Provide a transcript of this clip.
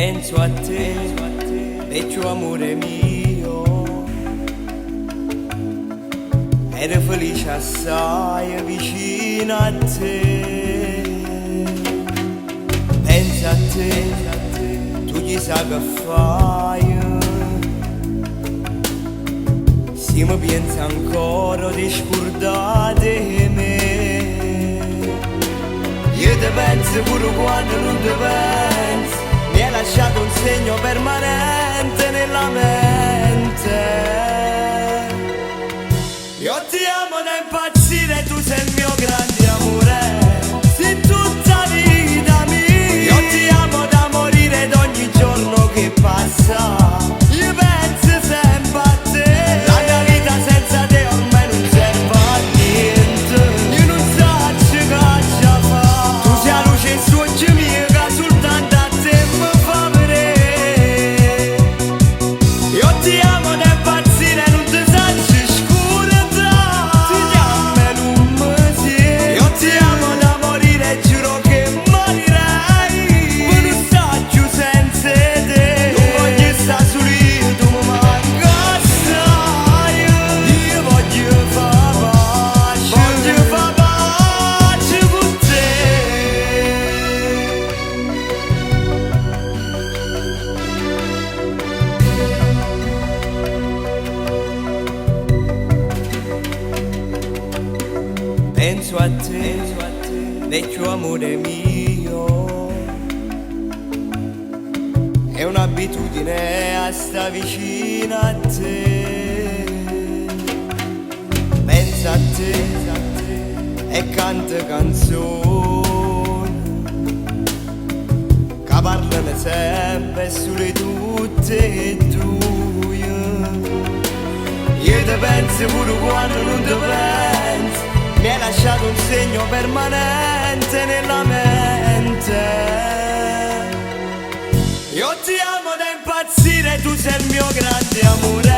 Penso a te, vecchio amore mio. Ero felice assai vicino a te. Penso a te, tu chissà che fai. Se mi pensi ancora di scordare me. Io ti penso pure quando non ti penso. Mi hai lasciato un segno permanente nella mente. Io ti amo da impazzire, tu sei il mio grande amore. Sei tutta vita mia. Io ti amo da morire ed ogni giorno che passa. Io penso sempre a te. La mia vita senza te ormai non serve a niente. Io non so che già fa. Tu sei la luce su oggi mia che soltanto a te mi fa vedere. Io ti amo da impazzire, non ti saccio scordare. Ti chiamo e non mi senti. Io ti amo da morire, giuro che morirei. Ma non sto senza te. Non voglio stare solo io, tu mi manca assai. Io voglio far pace, voglio far pace con te. Penso a te, vecchio amore mio. È un'abitudine a sta vicino a te. Penso a te e canto canzoni che parlano sempre sulle tutte e due. Io ti penso pure quando non ti penso. Mi hai lasciato un segno permanente nella mente. Io ti amo da impazzire, tu sei il mio grande amore.